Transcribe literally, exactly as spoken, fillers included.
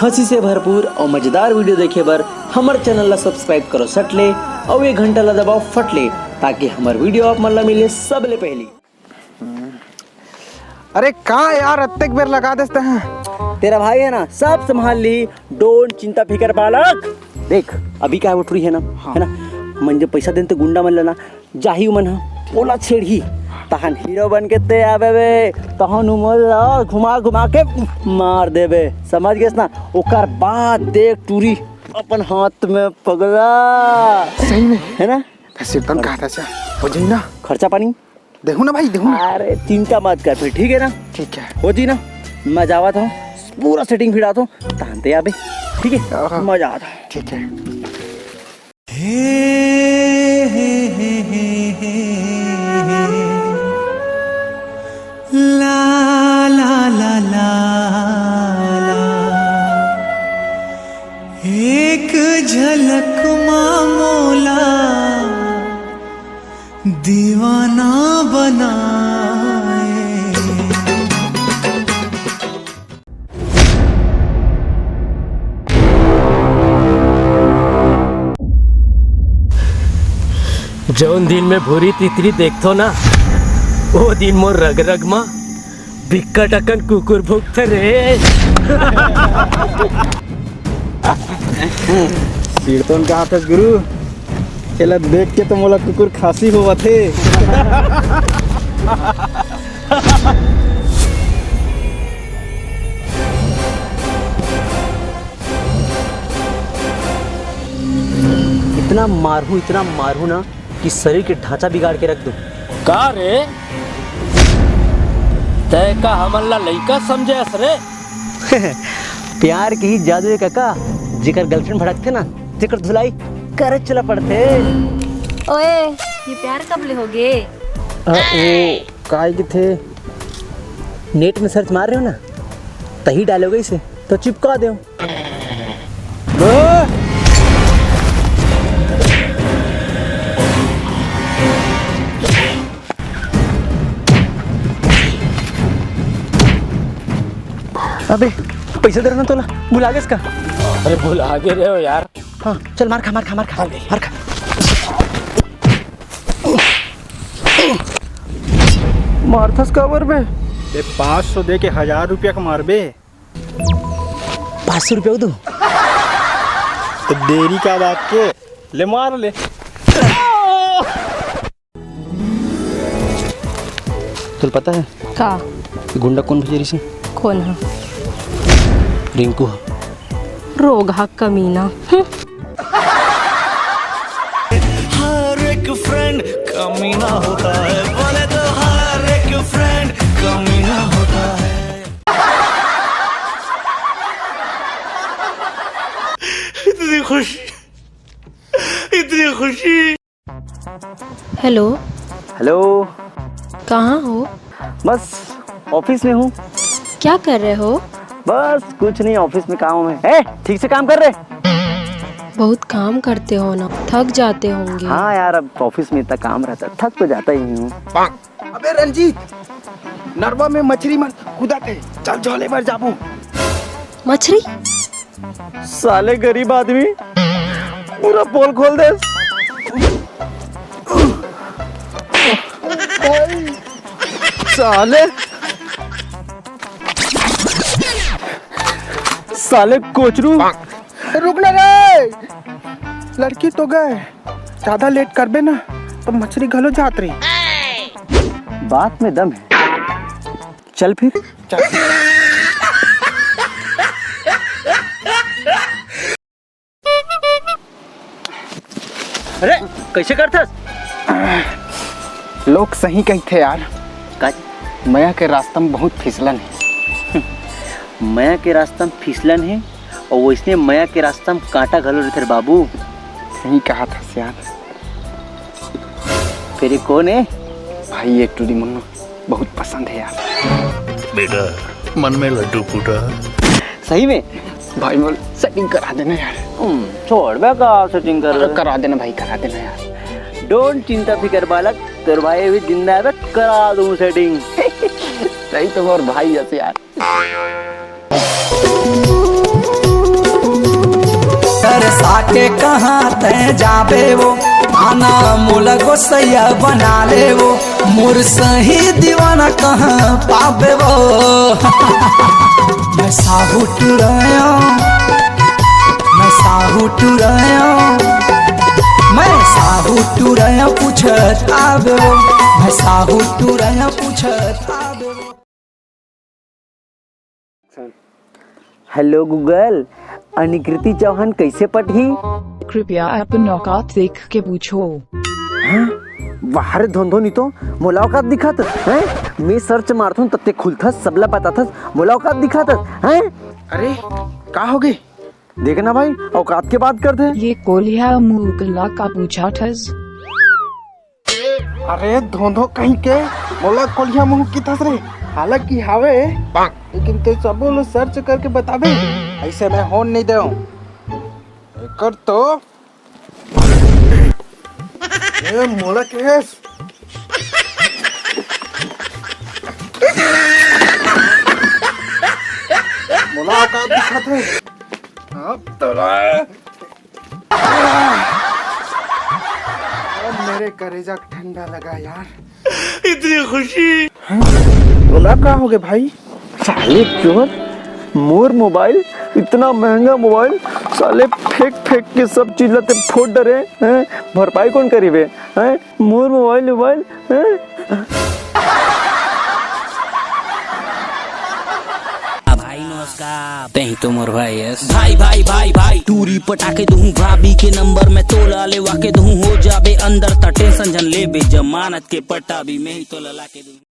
हंसी से भरपूर और मजेदार video देखे बर हमर channel ला subscribe करो सट ले और ये घंटा ला दबाओ फट ले, ताकि हमर video आप मन ला मिले सबले पहली। अरे का यार, अत्तेक बेर लगा देस तैं। तेरा भाई है ना, सब संभाल ली, don't चिंता फिकर बालक। देख, अभी का है वो टुरी है ना, हाँ। है ना, मन जब पैसा देन तो गुंडा मन लेना जाही उमन ह, ओला छेड़ही, तहन हीरो बन के ते आबे बे, तहन उमन ला घुमा घुमा के मार देबे, समझ गेस ना? ओकर बाद देख टुरी अपन हाथ में पगला। सही में? है ना? सिरतन कहा था, हो जाई ना? खर्चा पानी? देहू ना भाई, देहू ना। अरे चिंता मत कर फिर, ठीक है ना? ठीक है। हो जी ना, मैं जावत हूँ, पूरा setting भिड़ात हूँ, तहन ते आबे, ठीक है? हाँ। मजा आता है। ठीक है। ला, ला, ला, ला, ला। एक झलक मा मोला दीवाना बनाए। जौन दिन में भूरी तितरी देखथो ना, वो दिन मोर रग रग मा बिक्कट अकन कुकुर भुकथे रे। सिरतोन कहा था गुरु, एला देख के तो मोला कुकुर खांसी होवत हे। इतना मारहूं, इतना मारहूं ना कि शरीर के ढांचा बिगाड़ के रख दूं। का रे? तय का हमन ला लइका समझे हस रे? प्यार के ही जादू है काका, जेकर girlfriend भड़कथे ना, तेकर धुलाई करे चला पड़थे। ओए, ये प्यार कब ले होगे? अ, वो काय के थे, net में search मार रहे हो ना, तही डालोगे इसे, तो चिपका दो। अबे, पैसा दे रहा ना तोला, भुला गेस का? अरे भुला गे रहे हो यार। हाँ, चल मार खा, मार खा, मार खा, मार खा। मारथस काबर बे? ए, पाँच सौ दे के हजार रुपया के मारबे। पाँच सौ रुपया दो। तो देरी का बात के, ले मार ले। तुल पता है का? ये गुंडा कौन भेजे रही से? कौन है? रिंकू है। रोगहा कमीना। हम्म। हर एक friend कमीना होता है, बोले तो हर एक friend कमीना होता है। इतनी खुशी, इतनी खुशी। हेलो। हेलो। कहाँ हो? बस ऑफिस में हूँ। क्या कर रहे हो? बस कुछ नहीं, ऑफिस में काम है। ए, ठीक से काम कर रहे। बहुत काम करते हो ना, थक जाते होंगे। हाँ यार, अब ऑफिस में इतना काम रहता है, थक तो जाता ही हूँ। अबे रंजीत, नरवा में मछरी मन कूदत हे, चल झोले बर जाबो। मछरी? साले गरीब आदमी पूरा पोल खोल दे। साले, साले कोचरू। रुक ना रे, लड़की तो गए, ज्यादा लेट करबे ना तो मछली घलो जात रही। बात में दम है, चल फिर। अरे, कैसे करथस? लोग सही कहिथे यार, का? मया के रास्ता में बहुत फिसलन है। मया के रास्ता में फिसलन है, और वैसने मया के रास्ता में कांटा घलो रहिथे रे बाबू। सही कहा था यार। फिर ये कौन है? भाई, ये टूरी मन्नू बहुत पसंद है यार। बेटा, मन में लड्डू फूटा। सही में? भाई, मोर सेटिंग करा देना यार। हम्म, छोड़ बे, का सेटिंग कर? अरे, करा देना भाई, करा देना यार। डोंट चिंता फिकर बालक, तोर भाई अभी जिंदा है बे, करा दूं सेटिंग। सही तो मोर भाई जैसे यार। के कहाँ तैं जाबे वो, आना मोला गोसैया बना ले वो, मोर सही दीवाना कहाँ पाबे वो। मैं साहू टुरैया, मैं साहू टुरैया, मैं साहू टुरैया पूछत आबे वो, मैं साहू टुरैया पूछत आबे वो। हेलो गूगल, अनिकृति चौहान कैसे पटही? कृपया अपन औकात देख के पूछो। वाह रे धोंधो, नी तो मोला औकात दिखात है। मैं सर्च मारथूं तत्ते खुलथस, सबला बताथस, मोला औकात दिखात है। अरे का हो गए? देख ना भाई, औकात के बात करते हैं। ये कोलिया मुंह ला का पूछा ठस। अरे धोंधो कहीं के, मोला कोलिया मुंह किथस रे। हालांकि हावे, लेकिन ते सबो लो सर्च करके बताबे, ऐसे मैं होन नहीं देव। एकर तो ए मोला केस। मोला का दिखत है? अब तोला अब मेरे करेजा ठंडा लगा यार। इतनी खुशी। बोला का हो गए भाई? साले चोर, मोर मोबाइल, इतना महंगा मोबाइल, साले फेंक फेंक के सब चीज ला ते फोड़ डरे हैं। भरपाई कौन करीबे? हैं? मोर मोबाइल, मोबाइल, हैं? भाई नमस्कार, तही तो मोर भाई यस। भाई भाई भाई भाई, टूरी पटाके दूं भाभी के नंबर में, तोला लेवा के दूं, हो जाबे अंदर, त टेंशन जन लेबे, जमानत के पट्टा भी मैं ही तोला ला के दूं।